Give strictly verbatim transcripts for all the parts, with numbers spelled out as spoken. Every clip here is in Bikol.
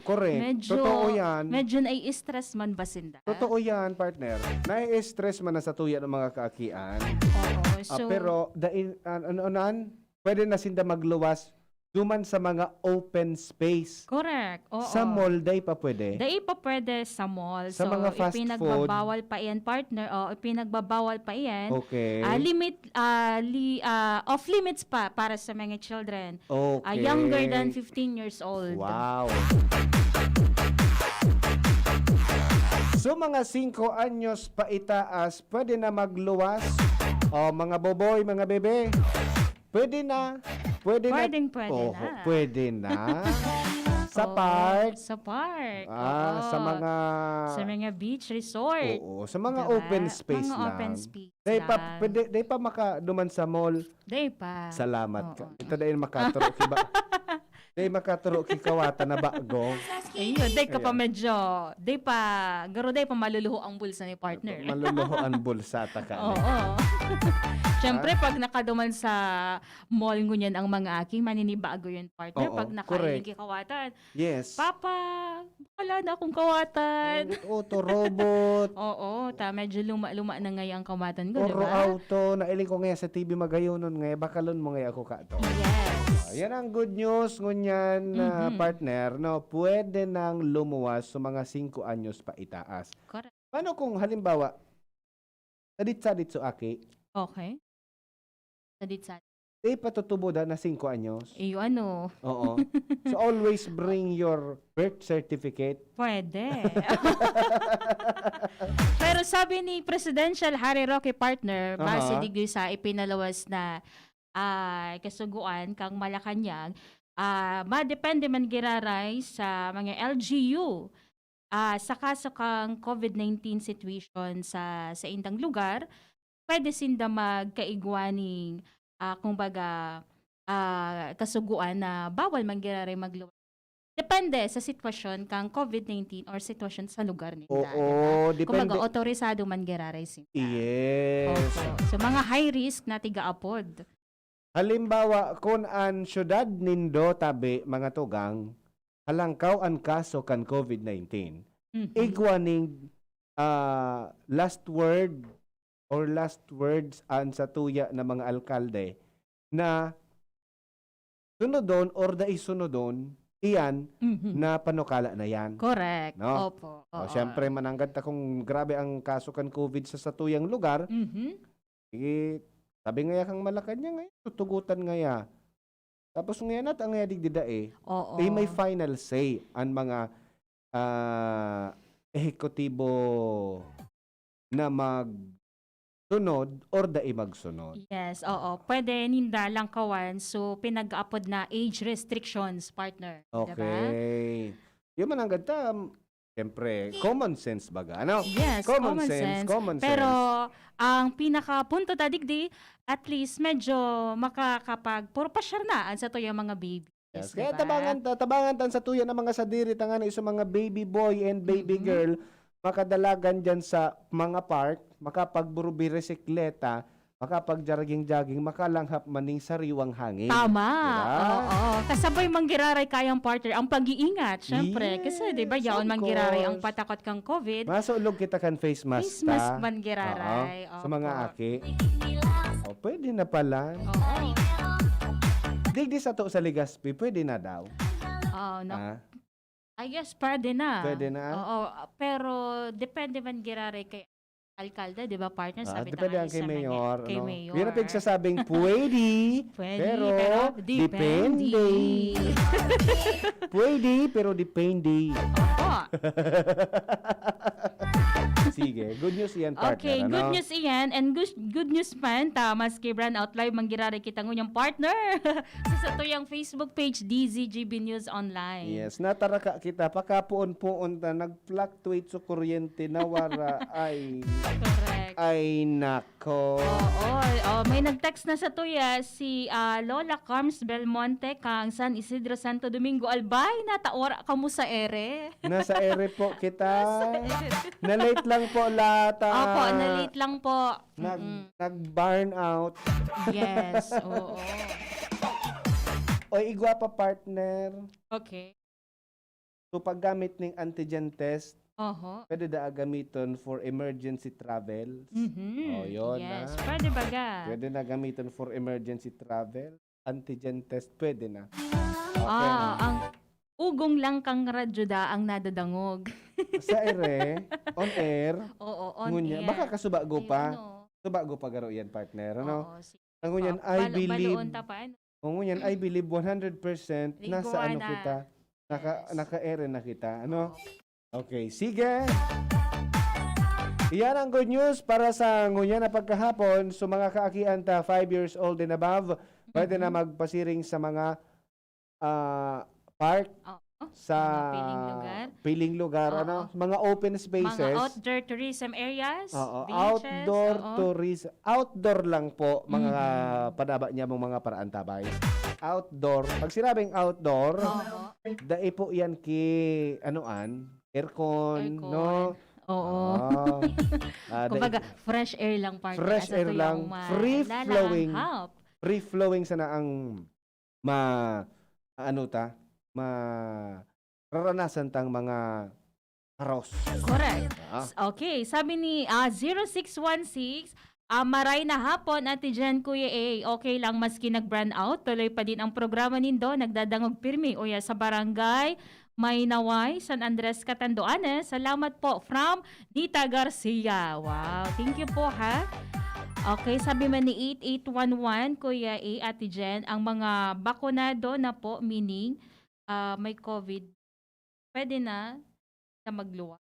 Correct. Medyo, Totoo yan. Medyo nai-stress man ba sinda? Totoo yan, partner. Nai-stress man na sa tuya ng mga kaakian. Oo. Ah, So, pero, dai, an- ano, anan? Pwede na sinda magluwas duman sa mga open space. Correct. Oo. Sa mall, dai pa pwede. Dai pa pwede sa mall. Sa So, mga fast ipinagbabawal pa yan, partner. O, ipinagbabawal pa yan. Okay. Ah, limit, ah, li, ah, off limits pa para sa mga children. Okay. Ah, younger than fifteen years old. Wow. So, mga singko anyos paitaas, pwede na magluwas. O, mga boboy, mga bebe, pwede na. Pwede na. Pwedeng pwede Oo, na. Pwede na. Sa Oo, park. Sa park. Ah, sa Oo. mga Sa mga beach resort. Oo, sa mga Diba? open space Mga lang. open space Dai pa, lang. pwede, dai pa maka, duman sa mall. Dai pa. Salamat ka. Oo. Ito dai makaturo ki ba? Dai makaturo ki kawatan na bago. Ayun, dai ka pa Ayan. medyo, dai pa, garo dai pa maluluho ang bulsa ni partner. Maluluho ang bulsa ta ka. Oo. Siyempre, pag nakaduman sa mall ngunyan ang mga aki, maninibago yun, partner. Oo, Pag nakain correct. yung kikawatan, Yes. Papa, wala na akong kawatan. Auto robot. Oo, ta medyo luma-luma na ngayon ang kawatan ko, di Oro ba? auto, nailing ko ngayon sa T V magayonon ngayon, bakalon mo ngayon ako kato. Yes. Yan ang good news ngunyan, ah, Mhm. partner, no? Pwede nang lumuwas sa mga singko anyos pa itaas. Correct. Paano kung halimbawa, sadit-sadit so aki, Okay. Sadit-sadit. Di pa tutubo na singko anyos? Iyo ano. Oo. So always bring your birth certificate. Pwede. Pero sabi ni Presidential Harry Roque, partner, base Aha. digdi sa ipinaluwas na, ah, kasugoan kang Malacañang, ah, madepende man giraray sa mga L G U, ah, sa kaso kang COVID nineteen situation sa, sa indang lugar, pwede sinda magkaigwa ning, ah, kumbaga, ah, kasugoan na bawal man giraray magluwas. Depende sa sitwasyon kang COVID nineteen or sitwasyon sa lugar ninda, Oo, di ba? Kumbaga, depende. Otorisado man giraray sinda. Yes. Opo. So, mga high risk na tiga-apod. Halimbawa, kun an syudad nindo tabi, mga tugang, halangkaw an kaso kan COVID nineteen, Mhm. igwa ning, ah, last word or last words an satuya na mga alkalde na sunodon or dai sunodon iyan Mhm. na panukala na yan. Correct. No? Opo. O, Oo. siyempre, mananggad ta kung grabe ang kaso kan COVID sa satuyang lugar, Mhm. eh, sabi ngaya kang Malacañang, eh, tutugutan ngaya. Tapos ngaya nat ang ngaya digdi dai. Oo. Eh, may final say ang mga, ah, ehekutibo na magsunod or dai magsunod. Yes, oo. Pwede ninda langkawan. So, pinag-aapod na age restrictions, partner. Di ba? Okay. Yun man ang ganda. Siyempre, common sense baga, ano? Yes, Common common sense, sense. common Pero sense. Ang pinakapunto ta digdi, at least medyo makakapagpurpasyar na an satuyang mga baby. Yes. Di Kaya ba? tabangan ta, tabangan ta an satuya na mga sadiri, tangani sa mga baby boy and baby Mhm. girl, makadalagan dyan sa mga park, makapagburubirisikleta, makapag-jogging-jogging, makalanghap man ning sariwang hangin. Tama. Di ba? Oo. Kasabay man giraray kayang, partner, ang pag-iingat, syempre. Kasi, di ba, Yes, yaon of man giraray ang course. patakot kang COVID. Masulog kita kan face mask Face mask ta. man giraray. Oo. Sa mga Opo. aki. O, pwede na pala. Oo. Digdi sato sa Legazpi, pwede na daw. Oh, no. Ah, I guess pwede na. Pwede na? Oo, pero depende man giraray kay alkalde, di ba, partner? ah, Sabi ta depende nga ang kay sa mga- mayor. Kay No? mayor. Yun ang pigsasabing pwede, Pwede, pero, pero depende. depende. Pwede, pero depende. Opo. Sige, good news yan, partner. Okay, ano? Good news iyan. And good, good news man, ta, maski brownout live, man giraray kita ngunyan, partner. Sa satuyang Facebook page, D Z G B News Online. Yes, nataraka kita, pakapuon-puon ta, nag-fluctuate sa kuryente, nawara, ay, Correct. ay nako. Oo, oh, may nag-text na satuya, si, ah, Lola Carms Belmonte, kang San Isidro, Santo Domingo. Albay, nata wara kamo sa ere. Nasa ere po kita. Nasa ere. Na-late lang po lahat. ah. Opo, na-late lang po. Nag, Mm-mm. nag-burn out. Yes, oo. Oy, igwa pa, partner. Okay. So, paggamit ning antigen test, Oho. pwede da gamiton for emergency travels. Mhm. Oh, yun, Yes. ah. Pwede baga. Pwede na gamiton for emergency travel. Antigen test, pwede na. Okay. Ah, ang ugong lang kang radyo da ang nadadangog. Sa ere, on air, Oo, on ngunya, air. baka kasubago Ay, pa. ano? Subago pa garo yan, partner, ano? Oo, si Ang ngunyan, pa- I balo- believe. Baloon ta pa, ano? O ngunyan, I believe one hundred percent Ligo nasa ano na. kita, naka, Yes. naka-ere na kita, ano? Oo. Okay, sige. Iyan ang good news para sa ngunyan na pagkahapon. So, mga kaakian ta, five years old and above, pwede na Mhm. magpasiring sa mga ah, park, Oo. sa Mga piling lugar. piling lugar, Oo. ano, mga open spaces. Mga outdoor tourism areas, Oo, beaches, outdoor oo. tourism. Outdoor lang po, mga Mhm. padaba niya mong mga paraantabay. Outdoor. Pag sinabing outdoor, Oo. dai po yan ki, anuan, aircon, Aircon. no? Oo. Ah, ah, dai Kumbaga, po. Fresh air lang, partner. Fresh Asa air to lang, yung ma- free flowing. lalahap. Free flowing sana ang ma, ano ta, ma, raranasan tang mga karos. Correct. Ah. S- Okay, sabi ni ah, zero six one six, ah, maray na hapon, Ate Jen, Kuya A. Okay lang, maski nag-brown out, tuloy pa din ang programa nindo, nagdadangog pirmi. Uya sa barangay, Maynaway, San Andres, Catanduanes. Salamat po from Nita Garcia. Wow, thank you po, ha. Okay, sabi man ni eight eight one one, Kuya A, Ate Jen, ang mga bakunado na po, meaning ah, may COVID, pwede na sa magluwas.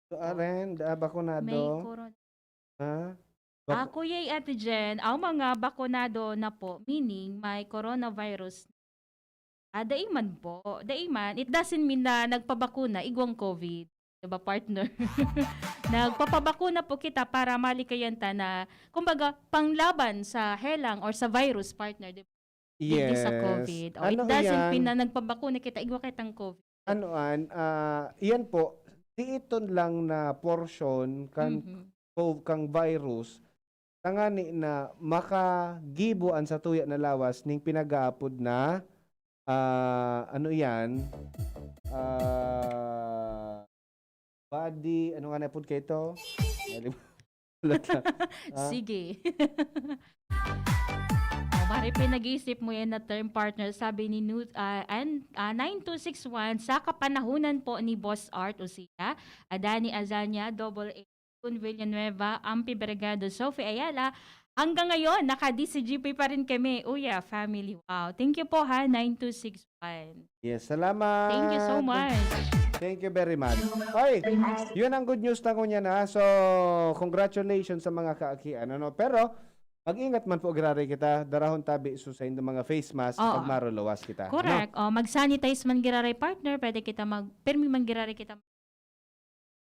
So, aren, da, May bakunado. corona. Ha? Ah, Baku- Kuya Ate Jen, ang mga bakunado na po, meaning may coronavirus. Ah, dai man po. Dai man. It doesn't mean na nagpabakuna, igwang COVID. Diba, partner? Nagpapabakuna po kita para malikayan ta na, kumbaga, panglaban sa helang or sa virus, partner. Diba? Digdi sa Yes. COVID. O, Ano it doesn't yan? mean na nagpabakuna kita, igwa kitang COVID. Ano an, ah, iyan po, diiton lang na portion kan Mhm. cov-, kang virus, tangani na makagibo an satuya na lawas ning pinag-aapod na, ah, ano iyan? Ah, body, ano nga na pod kayo to? Nalimutan. Ah. Sige. Oh, mari pinag-iisip mo yan na term, partner, sabi ni Nu-, ah, an-, ah, nine two six one, sa kapanahunan po ni Boss Art Osea, ah, Danny Azania, Double A, Jun Villanueva, Ampi Bregado, Sophie Ayala, hanggang ngayon, naka-D C G P pa rin kami. Uya, family. Wow. Thank you po, ha, nine two six one. Yes, salamat. Thank you so much. Thank you very much. Oy, yun ang good news na ngunyan, ha. So, congratulations sa mga kaakian, ano. Pero, mag-ingat man po, giraray kita. Darahon tabi so sa indo mga face mask Oo. pag maruluwas kita, ano? Correct. Oh, mag-sanitize man giraray, partner, pwede kita mag, pirmi man giraray kita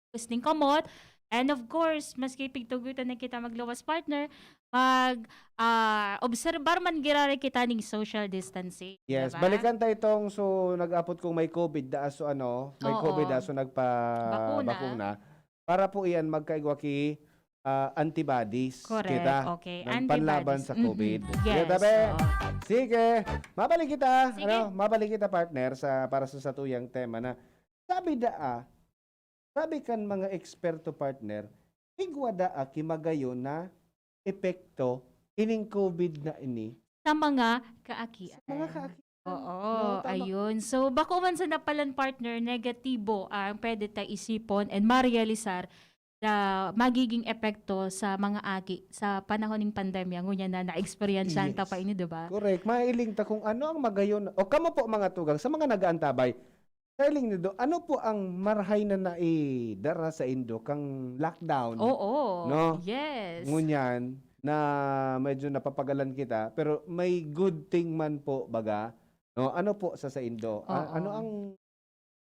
listening kamot. And of course, maski pigtugutan na kita magluwas, partner, mag, ah, obserbar man giraray kita ning social distancing, Yes, diba? Balikan ta itong, so, nag-apod kung may COVID da, so, ano, may Oo. COVID da, so, nagpa Bakuna. bakuna. Para po iyan magkaigwa ki, ah, antibodies Correct. kita Okay. ng panlaban Antibodies. sa Mhm. COVID. Yes. Kita, be? Oo. Sige, mabalik kita, Sige. ano, mabalik kita, partner, sa, para sa satuyang tema na sabi da, ah, sabi kan mga eksperto, partner, igwa da, ah, ki magayon na epekto ining COVID na ini Sa mga kaakian. sa mga kaakian. Oo, No, tama. Ayun. So, bako man sa napalan, partner, negatibo ang pwede ta isipon and marealisar na magiging epekto sa mga aki sa panahon ng pandemya. Ngunyan na na-experience Yes. ta pa ini, di ba? Correct. Mahiling ta kung ano ang magayon. O kamo po, mga tugang, sa mga nag-aantabay, sa hiling nindo, ano po ang marhay na naidara sa indo kang lockdown? Oo. No? Yes. Ngunyan na medyo napapagalan kita, pero may good thing man po, baga, no? Ano po sa saindo? A-, Oo. ano ang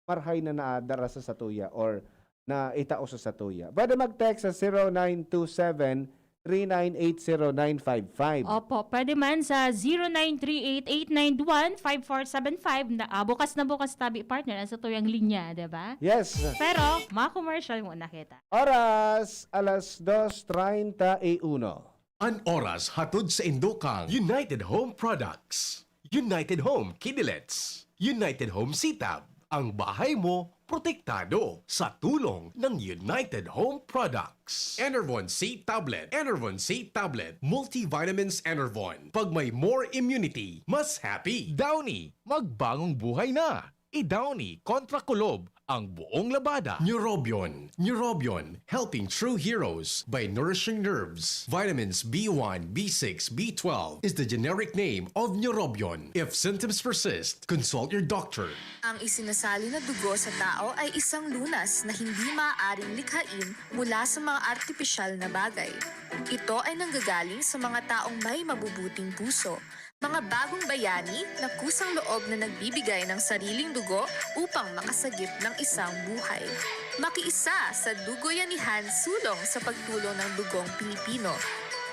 marhay na naadara sa satuya or naitao sa satuya? Pwede mag-text sa zero nine two seven, three nine eight zero nine five five. Opo, pwede man sa zero nine three eight eight nine one five four seven five. Na, ah, bukas na bukas tabi, partner, ang satuyang linya, di ba? Yes. Pero, mga commercial muna kita. Oras, alas dos treinta y uno. An oras hatod sa indo kang United Home Products, United Home Kidilets, United Home Sitab, Ang bahay mo, protektado sa tulong ng United Home Products. Enervon C Tablet. Enervon C Tablet. Multivitamins Enervon. Pag may more immunity, mas happy. Downy, magbangong buhay na. I-Downy kontra kulob ang buong labada. Neurobion. Neurobion, helping true heroes by nourishing nerves. Vitamins B one, B six, B twelve is the generic name of Neurobion. If symptoms persist, consult your doctor. Ang isinasalin na dugo sa tao ay isang lunas na hindi maaaring likhain mula sa mga artipisyal na bagay. Ito ay nanggagaling sa mga taong may mabubuting puso, mga bagong bayani na kusang loob na nagbibigay ng sariling dugo upang makasagip ng isang buhay. Makiisa sa Dugoyanihan sulong sa pagtulong ng dugong Pilipino.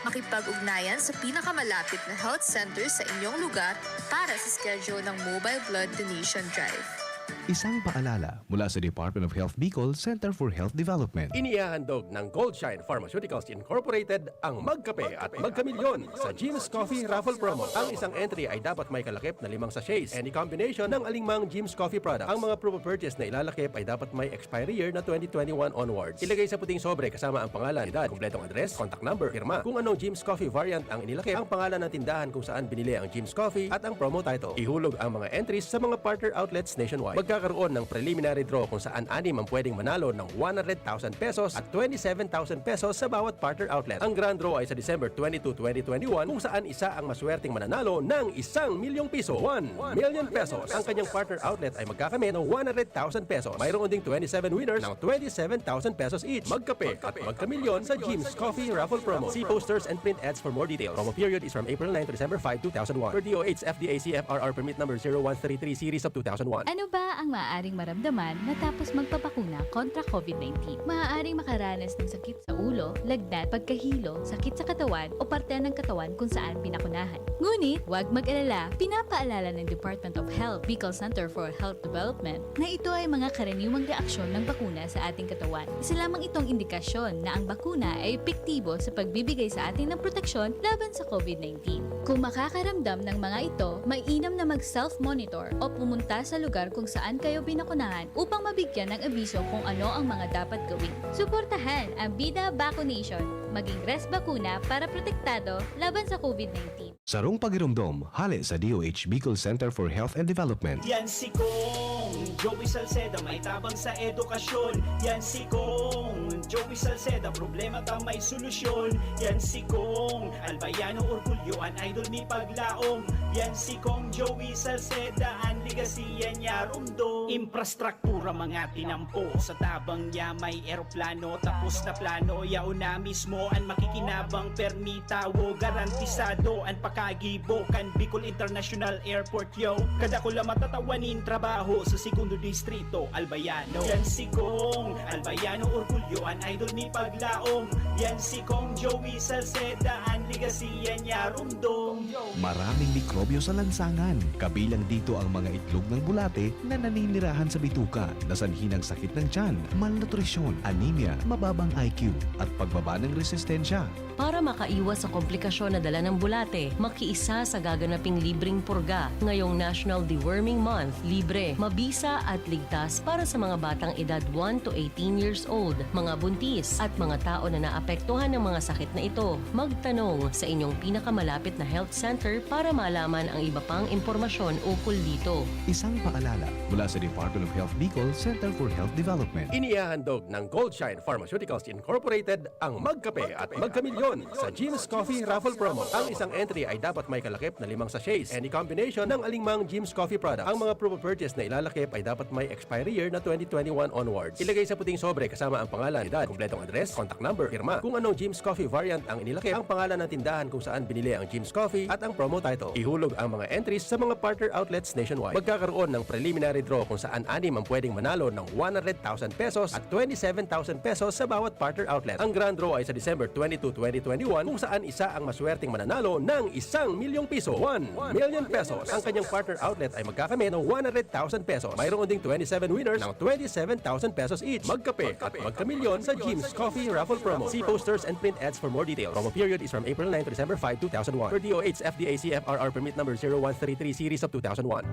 Makipag-ugnayan sa pinakamalapit na health center sa inyong lugar para sa schedule ng Mobile Blood Donation Drive. Isang paalala mula sa Department of Health Bicol Center for Health Development. Inihahandog ng Goldshine Pharmaceuticals Incorporated ang Magkape at Magkamilyon sa Jim's Coffee Raffle Promo. Ang isang entry ay dapat may kalakip na limang sachets. Any combination ng alingmang Jim's Coffee product. Ang mga proof of purchase na ilalakip ay dapat may expiry year na twenty twenty-one onwards. Ilagay sa puting sobre kasama ang pangalan, edad, kompletong address, contact number, pirma. Kung anong Jim's Coffee variant ang inilakip, ang pangalan ng tindahan kung saan binili ang Jim's Coffee at ang promo title. Ihulog ang mga entries sa mga partner outlets nationwide. Magkakaroon ng preliminary draw kung saan anim ang pwedeng manalo ng one hundred thousand pesos at twenty-seven thousand pesos sa bawat partner outlet. Ang grand draw ay sa December twenty-two, twenty twenty-one, kung saan isa ang maswerteng mananalo ng isang milyong piso, one million pesos. Ang kanyang partner outlet ay magkakamit ng one hundred thousand pesos. Mayroon ding twenty-seven winners ng twenty-seven thousand pesos each. Magkape at magkamilyon sa Jim's Coffee Raffle Promo. See posters and print ads for more details. Promo period is from April nine to December five, two thousand one. Per D O H F D A C F R R Permit Number zero one three three Series of two thousand one. Ano ba ang maaaring maramdaman matapos magpabakuna kontra COVID nineteen? Maaaring makaranas ng sakit sa ulo, lagnat, pagkahilo, sakit sa katawan o parte ng katawan kung saan pinakunahan. Ngunit, huwag mag-alala, pinapaalala ng Department of Health, Bicol Center for Health Development, na ito ay mga karaniwang reaksyon ng bakuna sa ating katawan. Isa lamang itong indikasyon na ang bakuna ay epektibo sa pagbibigay sa atin ng proteksyon laban sa COVID nineteen. Kung makakaramdam ng mga ito, mainam na mag-self-monitor o pumunta sa lugar kung saan kayo binakunahan upang mabigyan ng abiso kung ano ang mga dapat gawin. Suportahan ang Bida Vaccination. Maging res bakuna para protektado laban sa COVID nineteen. Sarong pagiromdom, hale sa D O H Bicol Center for Health and Development. Yan si Kong Joey Salceda, may tabang sa edukasyon. Yan si Kong Joey Salceda, problema ta may solusyon. Yan si Kong Albayano, orgulyo an idol mi paglaom. Yan si Kong Joey Salceda, an legacy yan niya rumdom. Infrastruktura mga tinampo, sa tabang niya may eroplano. Tapos na plano, yaon na mismo an makikinabang permi tawo, garantisado an pakagibo kan Bicol International Airport, yo. Kadakula matatawa nin trabaho sa segundo distrito, Albayano. Yan si Kong Albayano, orgulyo an idol mi paglaom. Yan si Kong Joey Salceda, an legacy yan niya rumdom. Maraming mikrobyo sa lansangan, kabilang dito ang mga itlog ng bulate na naninirahan sa bituka, na sanhi ng sakit ng tiyan, malnutrisyon, anemia, mababang I Q, at pagbaba ng resistensya. Para makaiwas sa komplikasyon na dala ng bulate, makiisa sa gaganaping libreng purga. Ngayong National Deworming Month, libre, mabisa at ligtas para sa mga batang edad one to eighteen years old, mga buntis, at mga tao na naapektuhan ng mga sakit na ito. Magtanong sa inyong pinakamalapit na health center para malaman ang iba pang impormasyon ukol dito. Isang paalala mula sa Department of Health Bicol Center for Health Development. Inihahandog ng Goldshine Pharmaceuticals Incorporated ang Magkape at Magkamilyon sa Jim's Coffee Raffle Promo. Ang isang entry ay dapat may kalakip na limang sachets. Any combination ng alingmang Jim's Coffee product. Ang mga proof of purchase na ilalakip ay dapat may expiry year na twenty twenty-one onwards. Ilagay sa puting sobre kasama ang pangalan, edad, kompletong address, contact number, pirma. Kung anong Jim's Coffee variant ang inilakip, ang pangalan ng tindahan kung saan binili ang Jim's Coffee at ang promo title. Ihulog ang mga entries sa mga partner outlets nationwide. Magkakaroon ng preliminary draw kung saan anim ang pwedeng manalo ng one hundred thousand pesos at twenty-seven thousand pesos sa bawat partner outlet. Ang grand draw ay sa December twenty-two, twenty twenty-one, kung saan isa ang maswerteng mananalo ng isang milyong piso. One million pesos. Ang kanyang partner outlet ay magkakamit ng one hundred thousand pesos. Mayroon ding twenty-seven winners ng twenty-seven thousand pesos each. Magkape at magkamilyon sa Jim's Coffee Raffle Promo. See posters and print ads for more details. Promo period is from April nine to December five, two thousand one. Per D O H F D A C F R R Permit Number zero one three three Series of two thousand one.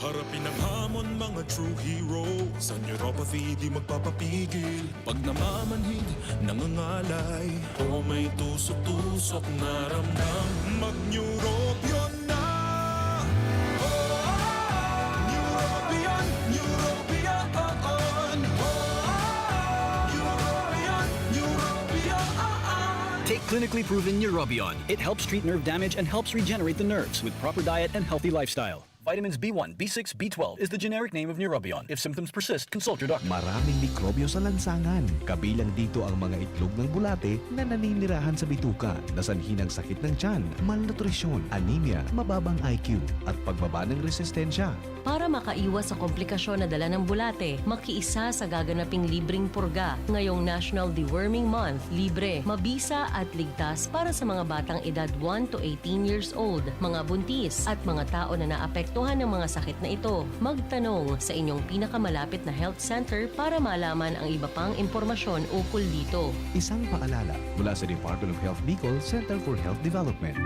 Harapin ang hamon, mga True hero, sa neuropathy di magpapapigil. Pag namamanhid, nangangalay, o may tusok-tusok na ramdam, mag-Neurobion na! Oh, Neurobion, Neurobion, oh, oh. Neurobion, Neurobion, oh, oh. Take clinically proven Neurobion. It helps treat nerve damage and helps regenerate the nerves with proper diet and healthy lifestyle. Vitamins B one, B six, B twelve is the generic name of Neurobion. If symptoms persist, consult your doctor. Maraming mikrobyo sa lansangan. Kabilang dito ang mga itlog ng bulate na naninirahan sa bituka, na sanhi ng sakit ng tiyan, malnutrisyon, anemia, mababang I Q, at pagbaba ng resistensya. Para makaiwas sa komplikasyon na dala ng bulate, makiisa sa gaganaping libreng purga ngayong National Deworming Month. Libre, mabisa at ligtas para sa mga batang edad one to eighteen years old, mga buntis, at mga tao na naapektuhan ng mga sakit na ito. Magtanong sa inyong pinakamalapit na health center para malaman ang iba pang impormasyon ukol dito. Isang paalala mula sa Department of Health Bicol, Center for Health Development.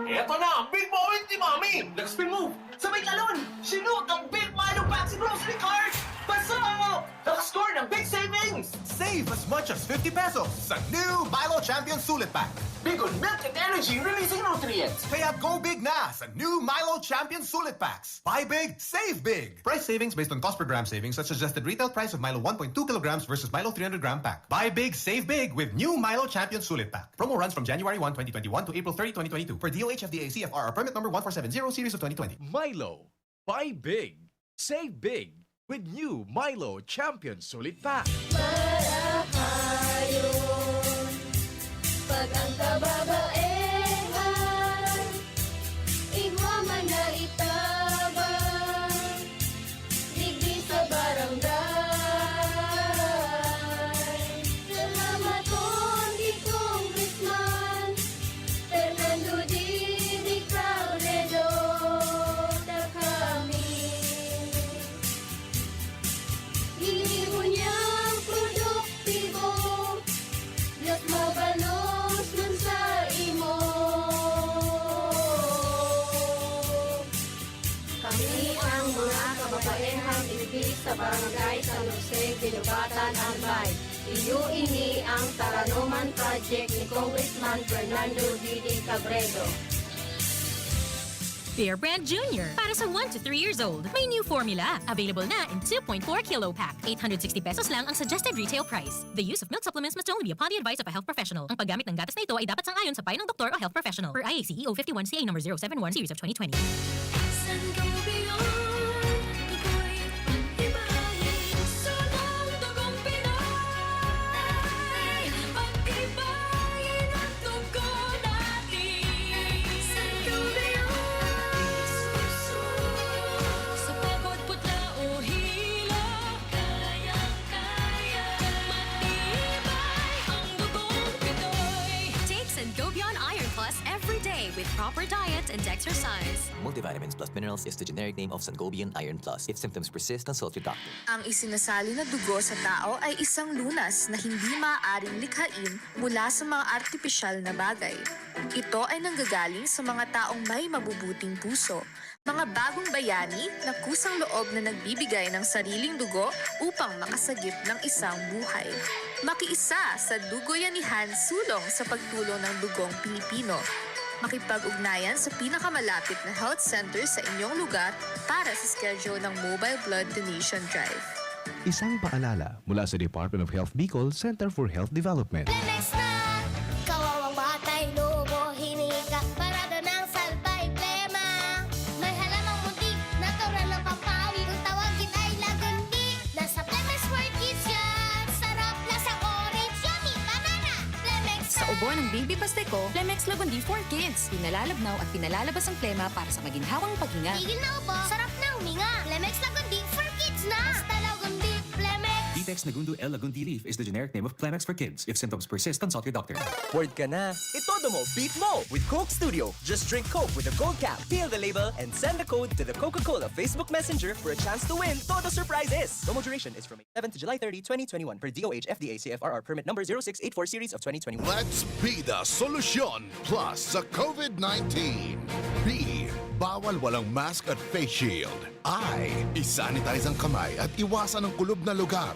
Eto na ang big moment ni Mami! Nag-spin move! Sabay talon! Sinuot ang Big Milo Pack sa grocery cart! Pasok! Nakascore ng big savings! Save as much as fifty pesos sa new Milo Champion Sulit Pack. Big on milk and energy releasing nutrients. Kaya go big na sa new Milo Champion Sulit Packs. Buy big, save big. Price savings based on cost per gram savings at suggested retail price of Milo one point two kilograms versus Milo three hundred gram pack. Buy big, save big with new Milo Champion Sulit Pack. Promo runs from January one, twenty twenty-one to April thirty, twenty twenty-two, per D O H F D A C F R R permit number one four seven zero series of twenty twenty. Milo. Buy big, save big with new Milo Champion Sulit Pack. Marahayon, pag ang kababaehan, igwa man na itabang, digdi sa barangay. Salamaton ki Congressman Fernando Didi Cabredo, ta kami. Ini ngunyan produktibo, mas mabalos man sa imo. Kami ang mga kababaehang igdi sa Barangay San Jose, Guinobatan, Albay. Iyo ini ang Taranoman Project ni Congressman Fernando Didi Cabredo. Bear Brand Junior, para sa one to three years old. May new formula. Available na in two point four kilo pack. Eight hundred sixty pesos lang ang suggested retail price. The use of milk supplements must only be upon the advice of a health professional. Ang paggamit ng gatas na ito ay dapat sang-ayon sa payo ng doktor o health professional. Per I A C E O fifty-one C A number zero seven one series of twenty twenty. Sangobion, ako'y pag-ibahin. Sunong dugong Pinoy, pag-ibahin ang dugo natin. Sangobion, sa pagod, putla o hilo, kayang-kaya. Matibay ang dugong Pinoy. Take Sangobion Iron Plus every day with proper diet and exercise. Multivitamins plus minerals is the generic name of Sangobion Iron Plus. If symptoms persist, consult your doctor. Ang isinasali na dugo sa tao ay isang lunas na hindi maaaring likhain mula sa mga artipisyal na bagay. Ito ay nanggagaling sa mga taong may mabubuting puso, mga bagong bayani na kusang loob na nagbibigay ng sariling dugo upang makasagip ng isang buhay. Makiisa sa Dugoyanihan Sulong sa pagtulong ng dugong Pilipino. Makipag-ugnayan sa pinakamalapit na health center sa inyong lugar para sa schedule ng Mobile Blood Donation Drive. Isang paalala mula sa Department of Health Bicol, Center for Health Development. Lemex na! Kawawang batay, lubo, hinika, parada ng salbay, plema. May halamang muntik, natural na pampawi. Kung tawagin ay lagundi, nasa Lemex for Kids yan. Sarap, lasang orange, yummy, banana. Lemex Sa na! Ubo ng baby pasteko, Lemex Lagundi for Kids. Pinalalabnaw at pinalalabas ang plema para sa maginhawang paghinga. Tigil na ubo, sarap na huminga. Lemex Lagundi for Kids na! Basta Lagundi, Lemex! Vitex Nagundo L Lagundi Leaf is the generic name of Plemex for Kids. If symptoms persist, consult your doctor. Bored ka na? Itodo mo, beat mo with Coke Studio. Just drink Coke with a gold cap, peel the label, and send the code to the Coca-Cola Facebook Messenger for a chance to win Todo Surprises. Promo duration is from seven to July thirty, twenty twenty-one, per D O H F D A C F R R permit number zero six eight four series of twenty twenty-one. Let's be the solution plus sa COVID nineteen. Be Bawal walang mask at face shield. I, isanitize ang kamay at iwasan ang kulob na lugar.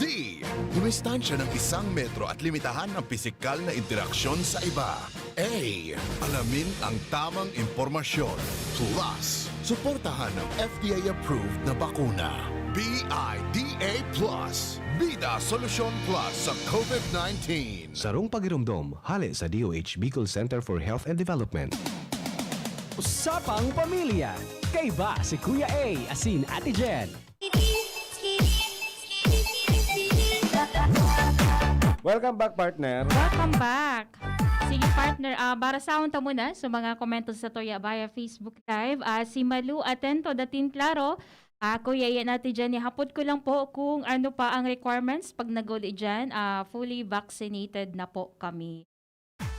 D, dumistansya ng isang metro at limitahan ang pisikal na interaksyon sa iba. A, alamin ang tamang impormasyon. Plus, suportahan ng F D A-approved na bakuna. B I D A plus, Bida Solusyon Plus sa COVID nineteen. Sarong pagiromdom, hale sa D O H Bicol Center for Health and Development. Usapang Pamilya. Kaiba si Kuya A asin Ate Jen. Welcome back, partner. Welcome back. Sige, partner, ah, barasahon ta muna sa mga komento sa tuya via Facebook Live. Ah, si Malu Atento, dating klaro. Ah, Kuya Ian, Ate Jenny, hapot ko lang po kung ano pa ang requirements pag nag-uli dyan. Ah, fully vaccinated na po kami.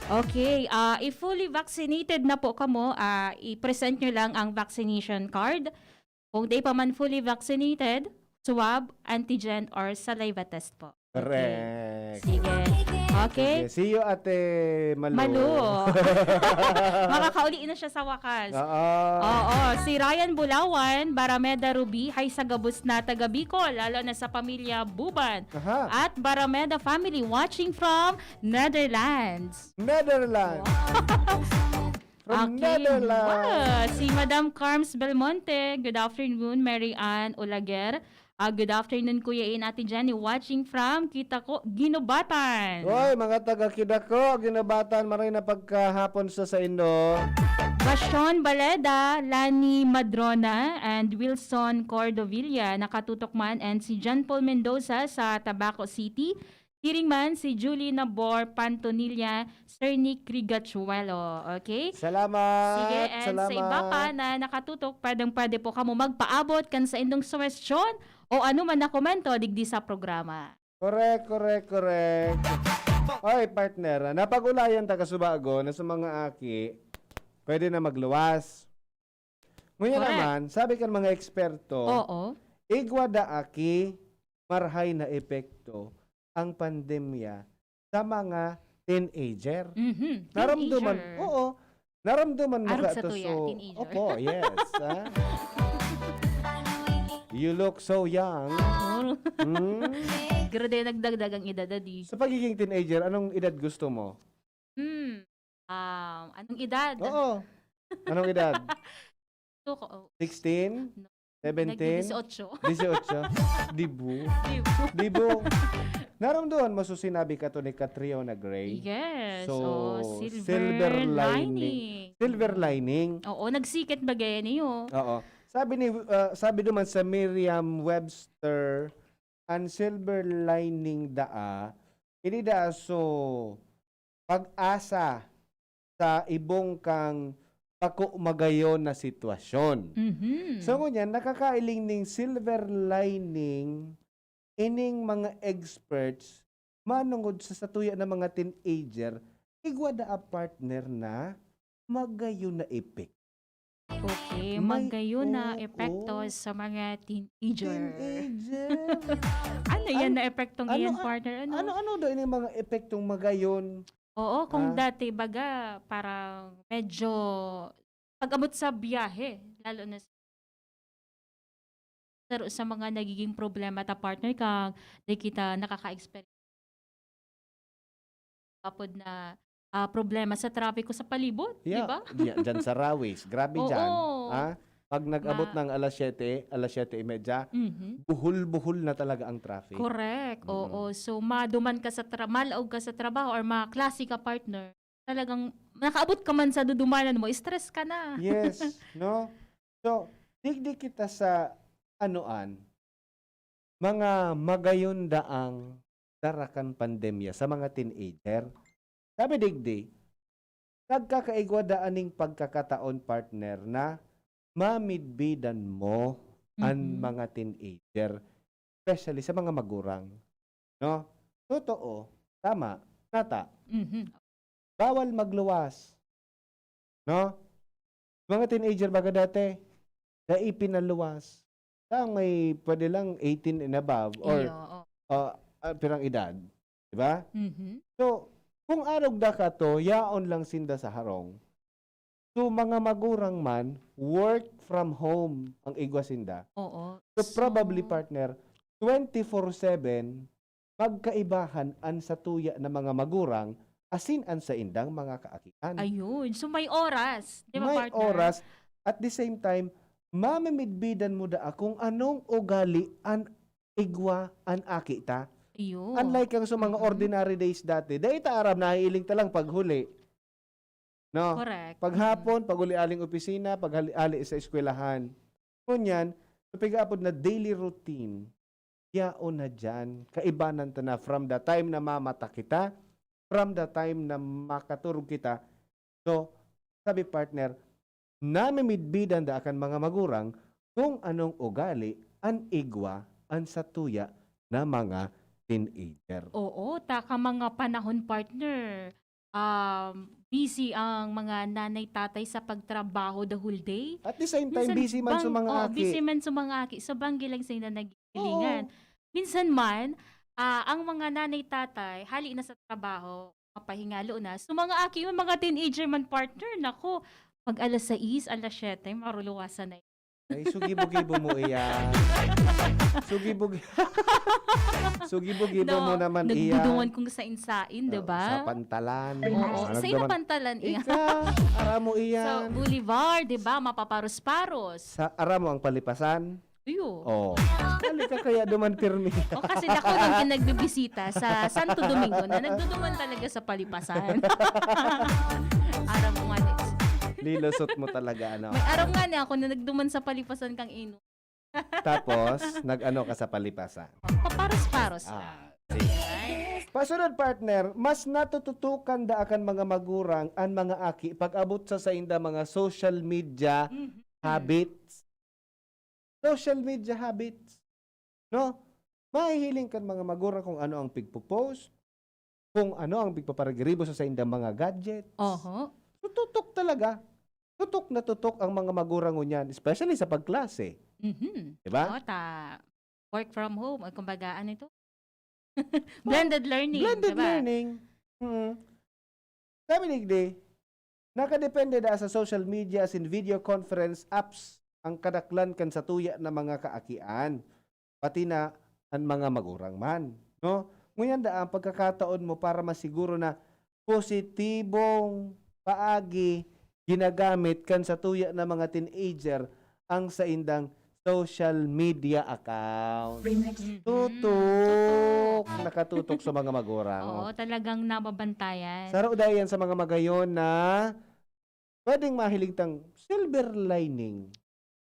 Okay, ah, if fully vaccinated na po kamo, ah, i-present nyo lang ang vaccination card. Kung di pa man fully vaccinated, swab, antigen, or saliva test po. Correct. Sige. Okay. Sige, see you, Ate Malu. Malu. Makakauli na siya sa wakas. Oo. Oo, si Ryan Bulawan, Barameda Ruby, hay sa gabos na taga Bicol, lalo na sa pamilya Buban Aha. at Barameda family watching from Netherlands. Netherlands. From Okay. Netherlands. Wow! Si Madam Carms Belmonte, good afternoon. Mary Ann Olaguer, ah, good afternoon, Kuya Ian, Ate Jenny, watching from Kitako, Guinobatan. Oy, mga taga Kitako, Guinobatan, maray na pagkahapon sa saindo. Basyon Baleda, Lani Madrona, and Wilson Cordovilla, nakatutok man, and si John Paul Mendoza sa Tabaco City. Siring man si Julie Nabor Pantonilla, Sir Nick Rigachuelo. Okay? Salamat. Sige, and Salamat. sa iba pa na nakatutok, pwedeng pwede po kamo magpaabot kan saindong suwestyon o ano man na komento digdi sa programa. Correct, correct, correct. Oy, partner, ah, napag-ulayan ta kasubago na sa mga aki, pwede na magluwas. Ngayon Correct. naman, sabi kan mga eksperto, Oo. igwa da aki, marhay na epekto ang pandemya sa mga teenager. Mhm. Naramdaman, Teenager. Oo, naramdaman mo Arog ka sa to, tuya, so, teenager. Opo, yes. Ah. You look so young. Oh. Hmm? Grabe nagdagdag ang edad, adi. Sa pagiging teenager, anong edad gusto mo? Hmm. Um, anong edad? Oo. Anong edad? Gusto ko, oh, sixteen? No. seventeen? Nagdi-dieciocho. Dieciocho? Dibu? Dibu? Dibu? Naramdaman mo so sinabi ka to ni Catriona Gray? Yes. So, Oh, silver, silver lining. lining. Silver lining. Oo, nagsikit bagay niyo. Oo. Sabi ni ah, sabi naman sa Merriam-Webster, ang silver lining daa, ini daa so pag-asa sa ibong kang bako magayon na sitwasyon. Mhm. So ngunyan, nakakailing ning silver lining ining mga experts manungod sa satuya na mga teenager, igwa da a partner na magayon na epekto. Okay, May- magayon na oo. Epekto sa mga teenager. Teenager. Ano yan Ano- na epektong ano iyan, a- partner? Ano? Ano-ano daw ini mga epektong magayon? Oo, kung Ah. dati baga parang medyo pag-abot sa biyahe, lalo na sa, sa mga nagiging problema ta partner kang di kita nakaka-experience kapod na ah, problema sa trapiko sa palibot, di Yeah, ba? diya- dyan sa Rawis. Grabe Oo. dyan. Ha? Pag nag-abot Ma- ng alas siyete, alas siyete y media, Mhm. buhol-buhol na talaga ang traffic. Correct. Mm. Oo. So, maduman ka sa tra- malaog ka sa trabaho or maklase ka partner, talagang nakaabot ka man sa dudumanan mo, stress ka na. Yes, no? So, digdi kita sa anuan, mga magayon daang darakan pandemya sa mga teenager. Sabi digdi, nagkakaigwa daan ning pagkakataon, partner, na mamidbidan mo an Mhm. mga teenager, especially sa mga magurang. No? Totoo, tama, nata. Mhm. Bawal magluwas. No? Mga teenager baga dati, dai pinaluwas. Sa may pwede lang eighteen and above or Iyo, oo. ah, ah, pirang edad. Di ba? Mhm. So, kung arog da ka to, yaon lang sinda sa harong. So, mga magurang man, work from home ang igwa sinda. Oo. So, probably, So, partner, twenty-four seven, magkaibahan an satuya na mga magurang asin an saindang mga kaakian. Ayun. So, may oras. Di ba, May partner? oras, at the same time, mamimidbidan mo daa kung anong ugali an igwa an aki ta. Ayun. Unlike ang sa mga Mm-mm. ordinary days dati, dai ta aram, nahihiling ta lang paghuli. No? Correct. Paghapon, pag-uli aling opisina, pag-ali sa eskwelahan. Ngunyan, sa pigaapod na daily routine, yaon na dyan. Kaibanan ta na from the time na mamata kita, from the time na makaturog kita. So, sabi partner, namimidbidan da kan mga magurang kung anong ugali an igwa an satuya na mga teenager. Oo, taka mga panahon, partner. Um, busy ang mga nanay-tatay sa pagtrabaho the whole day. At the same time, Minsan busy man sa bang, mga oh, aki. busy man sa mga aki. Sa banggi lang sila naghihilingan. Oo. Minsan man, ah, ang mga nanay-tatay, hali na sa trabaho, mapahingalo na. So, mga aki, yung mga teenager man, partner, naku, pag alas sais, alas siyete, maruluwasan na. Ay, sugibo-gibo mo iyan. Sugibo-gi-, sugibo-gibo mo No, naman iyan. nagdudungan kung sain-sain, di Oh, ba? Sa pantalan. Oo, Ah, sa ina nagduman-, pantalan iyan. Ika, aram mo Sa iyan. Boulevard, di ba? Mapaparos-paros. Sa, aram mo ang palipasan? Iyo. Oh. Hali ka kaya duman pirmi. O kasi ako nang pinagbibisita sa Santo Domingo na nagduduman talaga sa palipasan. Aram mo nga ni. Nilusot mo talaga, ano? May aram nga ni ako na nagduman sa palipasan kang ino. Tapos, nag-ano ka sa palipasan? Paparos-paros. Ah, sige. Pasunod, partner, mas natututukan da kan mga magurang an mga aki pag-abot sa sainda mga social media Mhm. habits. Social media habits. No? Mahihiling kan mga magurang kung ano ang pigpo-post, kung ano ang pigpaparigiribo sa saindang mga gadgets. Oho. So, tutok talaga. Tutok na tutok ang mga magurang ngunyan, especially sa pagklase. Mhm. Di ba? O, ta, work from home. O, kumbaga, ano ito? Blended learning, Blended di ba? learning. Mm. Sabi digdi, nakadepende da sa social media asin video conference apps ang kadaklan kan satuya na mga kaakian, pati na an mga magurang man, no? Ngunyan da ang pagkakataon mo para masiguro na positibong paagi ginagamit kan satuya na mga teenager ang saindang social media account. Mhm. Tutok! Nakatutok sa mga magurang. Oo, talagang nababantayan. Saro dayan sa mga magayon na pwedeng mahiling tang silver lining.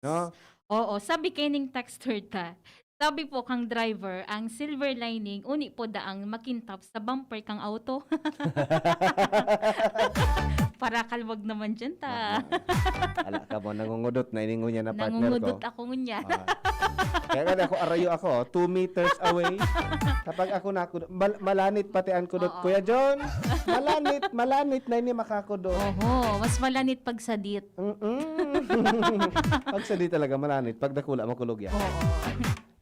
No? Oo, sabi kay ning texter ta. Sabi po kang driver, ang silver lining, uni po daang makintab sa bumper kang auto. Para kalwag naman dyan ta. Ah, ala ka mo, nangungudot na iningon niya na partner ko. Nangungudot ako ngunya. Ah. Kaya nga ako, arayo ako, two meters away. Kapag ako nakudot, mal- malanit pati ang kudot. Oo. Kuya John, malanit, malanit na ini makakudot. Oho, mas malanit pag sadit. Mm-mm. Pag sadit talaga, malanit. Pag dakula, makulog yan. Oo.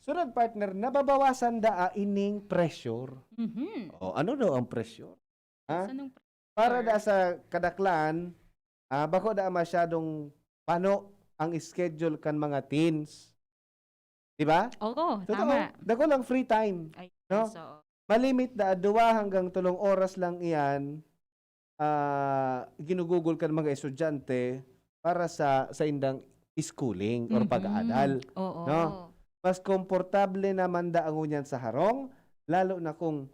Sunod, partner, nababawasan daa ining pressure. Mhm. O, ano daw ang pressure? Ha? Sa nung Para pressure? da sa kadaklan, ah, bako da masyadong pano ang schedule kan mga teens. Di ba? Oo, Totoo, tama. dako lang free time. Ay, No? so, Malimit da, duwa hanggang tulong oras lang iyan, ah, ginugugol kan mga estudyante para sa saindang schooling or mhm. pag-aadal. Oo. No? Mas komportable naman da ang ngunyan sa harong, lalo na kung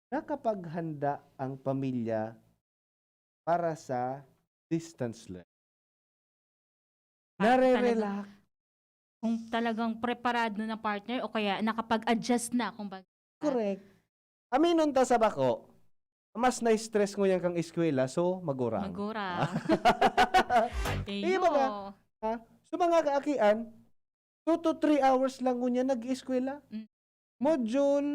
nakapaghanda ang pamilya para sa distance learning. Para Nare-relax. Kung talagang preparado na partner o kaya nakapag-adjust na, kumbaga. Correct. Aminon ta sa bako, mas na-stress ngunyan kang eskwela, so magurang. Magurang. Iyo baga, Iyo. ha? So mga kaakian, two to three hours lang ngunyan nag-eskwela. Mm. Module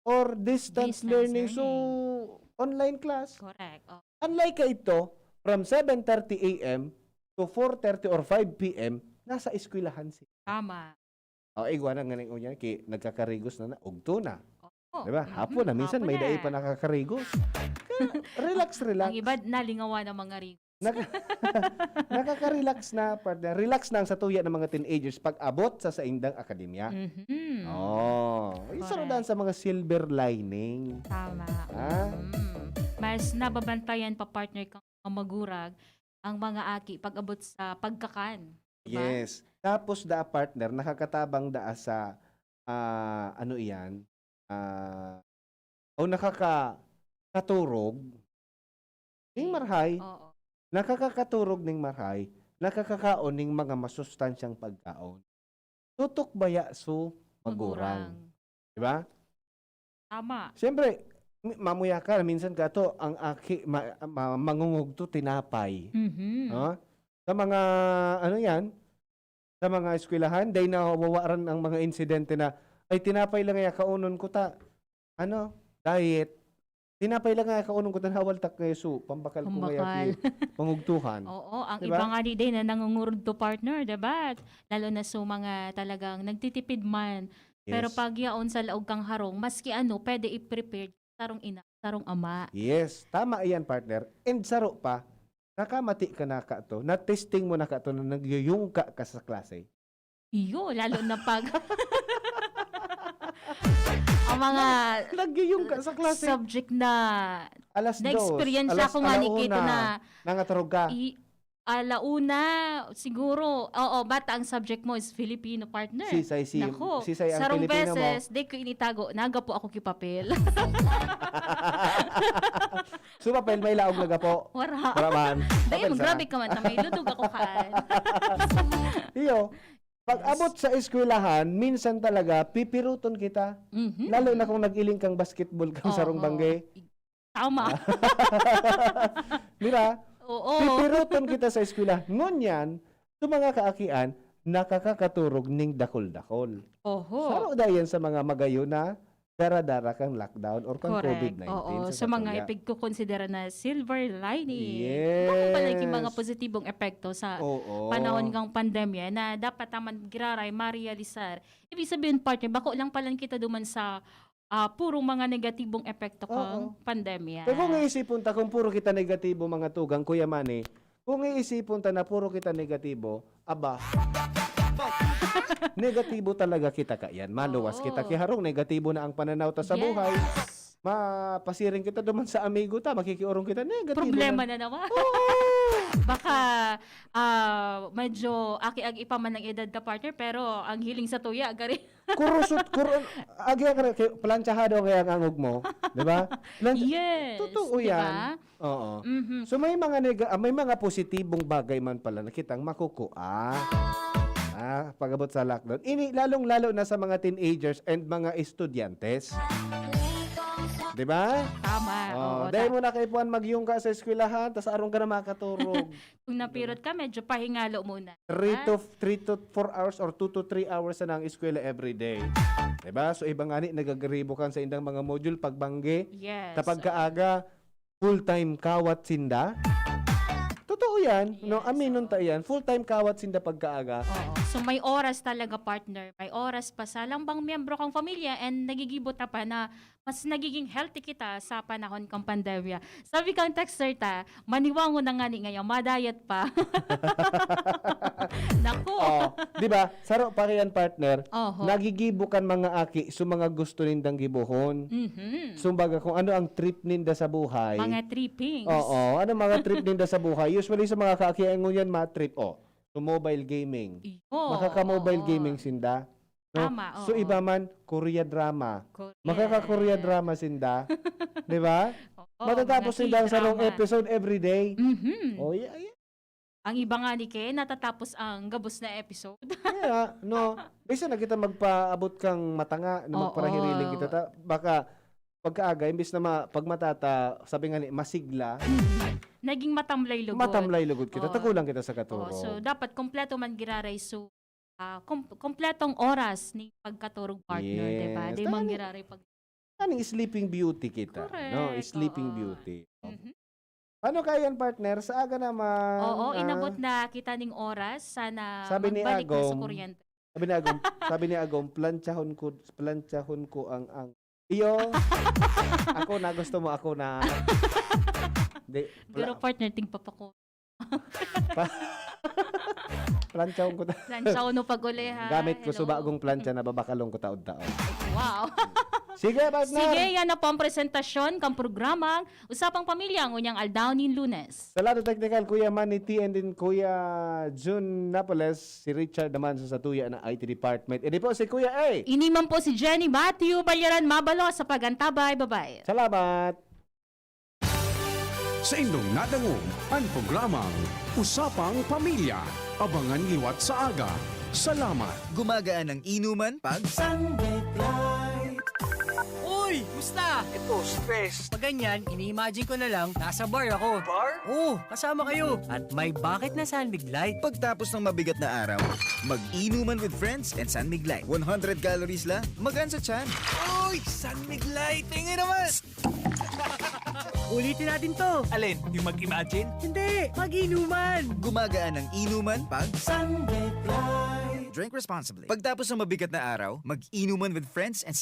or distance Distance learning, so learning. Online class. Correct. Oh, Unlike ka ito, from seven thirty a m to four thirty or five p m, nasa eskwelahan siya. tama. O, igwa na nga ning unya, ki-, nagkakarigos na na, ugto na. Oh, Di ba? mm-mm, Hapon na, minsan hapon may dai na. pa nakakarigos. Kaya, relax, relax. Ang iba, nalingawan ng mga rigo. Naka- Nakaka-relax na, partner. Relax na ang satuya ng mga teenagers pag abot sa saindang akademya. Mhm. Oh, isa rin Correct. sa mga silver lining. Tama. Ah? Mm. Mas nababantayan pa, partner, kang mga magurag ang mga aki pag-abot sa pagkakan. Diba? Yes. Tapos da, partner, nakakatabang da sa, ah, ano iyan, ah, o nakaka-, katurog ning marhay, Oo. nakakakaturog ning marhay, nakakakaon ning mga masustansyang pagkaon. Tutok baya su magurang. Di ba? Tama. Siyempre, mi- mamuya ka, minsan ka to, ang aki, ma, ma, mangungugto, tinapay. Mhm. No? Sa mga, ano yan, sa mga eskwelahan, dahil nawawaran ang mga insidente na, "Ay, tinapay lang kaya kaunon ko ta, ano, diet. Tinapay lang kaya kaunon ko ta, nawal tak ngayon su, pambakal ko ngayon Pambakal. pangugtuhan." Oo, ang Diba? iba nga di din na nangungurugto, partner, diba? Lalo na sa mga talagang nagtitipid man. Pero Yes. pag yaon sa laog kang harong, maski ano, pwede i-prepare sarong ina, sarong ama. Yes, tama iyan, partner. And saro pa, nakamati ka na ka to, na-testing mo na ka to na nagyuyungka ka sa klase. Iyo, lalo na pag ang mga Nagyuyungka sa klase. Subject na Alas dos, na-experience alas ako nga ni Kito alauna, na nangaturog ka. i, alauna, siguro, oo, bata ang subject mo is Filipino, partner. Sisay si, Nako, sisay ang sarong Pilipino mo. Beses, di ko initago, nagapo ako ki papel. Su papel, may laog na gapo. Wara. Wara man. Dahil Papel sana. Grabe ka man, na may ludog ako kaan. Iyo, pag abot sa eskwelahan, minsan talaga, pipiruton kita. Mhm. Lalo na kung nag-iling kang basketball kang Oo. sarong bangge. Tama. Mira, Oo. pipiruton kita sa eskwela. Ngunyan, sa mga kaakian, nakakakaturog ning dakol-dakol. Oho. Saro da yan sa mga magayon na dara-dara kang lockdown or kang Correct. covid nineteen Oo, sa sa mga satuya. ipigkukonsidera na silver lining. Yes. Damo pala yung mga positibong epekto sa Oo. panahon ng pandemya na dapat naman giraray marealisar. Ibig sabihin, partner, bako lang pala kita duman sa ah, puro mga negatibong epekto Oo. kang pandemya. Pero kung iisipon ta, kung puro kita negatibo, mga tugang, Kuya Manny, kung iisipon ta na puro kita negatibo, aba, negatibo talaga kita kayan. Maluwas Oo. kita. Kaya harong negatibo na ang pananaw ta sa Yes. buhay. Mapasiring kita duman sa amigo ta, makikiorong kita, negatibo Problema na. Na naman. Oo. Baka ah, medyo aki-agi pa man ang edad ka, partner, pero ang hiling sa tuya, gari. Kurusot, kur agi ka kay planchahado kaya ang angog mo, di ba? Plancha- Yes. Totoo Di yan. Ba? Oo. Mhm. So may mga nega- ah, may mga positibong bagay man pala na kitang makukuha. Ah, pag-abot sa lockdown. Ini lalong-lalo na sa mga teenagers and mga estudyante. Di ba? Tama. Oh, Oo, dahil ta- mo na kaipuhan mag-yung ka sa eskwelahan, tas arong ka na makaturog. Kung napirot ka, medyo pahingalo muna. Three Ah, to, three to four hours or two to three hours na ang eskwela every day. Diba? So, iba nga ni, nagagribo kan sa indang mga module, pagbanggi. Yes. Kapag kaaga, full-time kawat sinda. Totoo yan. No, Yes, aminon oo. Ta yan. Full-time kawat sinda pagkaaga. Oo. So, may oras talaga, partner. May oras pa sa lang bang miyembro kang pamilya and nagigibo ta pa na mas nagiging healthy kita sa panahon kang pandemya. Sabi kang texter ta, maniwango na nga ni ngayon, madayat pa. Naku! Oh, di ba? Saro pa yan, partner. Oho. Nagigibo kan mga aki, so mga gusto nindang gibohon. Mhm. Sumbaga, kung ano ang trip ninda sa buhay. Mga trippings. Oo, ano mga trip ninda sa buhay? Usually sa mga kaaki, ang ngunyan, mga trip, oh. So, mobile gaming. Iyo, Makaka-mobile oo. Gaming sinda. No? Tama, So, oo. Iba man, Korea drama. Correct. Makaka-Korea drama sinda. Di ba? Oo, Matatapos mga sinda ang sarong K-drama. Episode every day. Mhm. Oh, yeah, yeah. Ang iba nga ni Ken, natatapos ang gabos na episode. Kaya, no, bisa na kita magpaabot kang matanga na Oo. Magparahiriling kita. Ta, baka pagkaaga, imbis na ma, pagmatata, sabi nga ni, masigla, Naging matamlay lugod. Matamlay lugod kita. Oo. Takulang kita sa katurog. Oo, so, dapat kompleto man giraray. So, ah, kom- kompletong oras ni pagkaturog, partner, Yes. di ba? Di Tama man ni- giraray pag... Kaning sleeping beauty kita. Correct, No? Sleeping oo. Beauty. Mhm. Ano kaya yan, partner? Sa aga naman. Oo, Ah, inabot na kita ning oras. Sana Sabi ni magbalik na sa Agong, kuryente. Sabi ni Agong, sabi ni Agong, planchahon ko, planchahon ko ang, ang. Iyo, ako na, gusto mo, ako na. Di, Pero pla- partner, tingpapako. Pa- Planchahon ko ta- Planchahon mo pag-uli, ha? Gamit ko Hello. Subagong plancha na babakalon ko taod-taod. Wow. Sige, partner. Sige, yan na po ang presentasyon kang programang Usapang Pamilya ngunyan aldaw nin Lunes. Sa lado technical, Kuya Manny T, and din Kuya Jun Napoles, si Richard naman sa satuya na I T department. Edi po si Kuya A. Ini man po si Jenny Matthew Balyaran Mabalo sa pag-antabay. Bye-bye. Salamat. Sa indong nadangog an programang Usapang Pamilya. Abangan liwat sa aga. Salamat. Gumagaan ang inuman pag Sunbit Light. Uy! Musta? Ito, stress. Pag ganyan, ini-imagine ko na lang, nasa bar ako. Bar? Oo, kasama kayo. At may bakit na San Mig Light. Pagtapos ng mabigat na araw, mag-inuman with friends and San Mig Light. One hundred calories lang, magaan sa tiyan. Uy! San Mig Light! Tingin naman! Ulitin natin to. Alin? Yung mag-imagine? Hindi, mag-inuman. Gumagaan ang inuman pag Sunbit Light. Drink responsibly. Pagtapos ng mabigat na araw, mag-inuman with friends and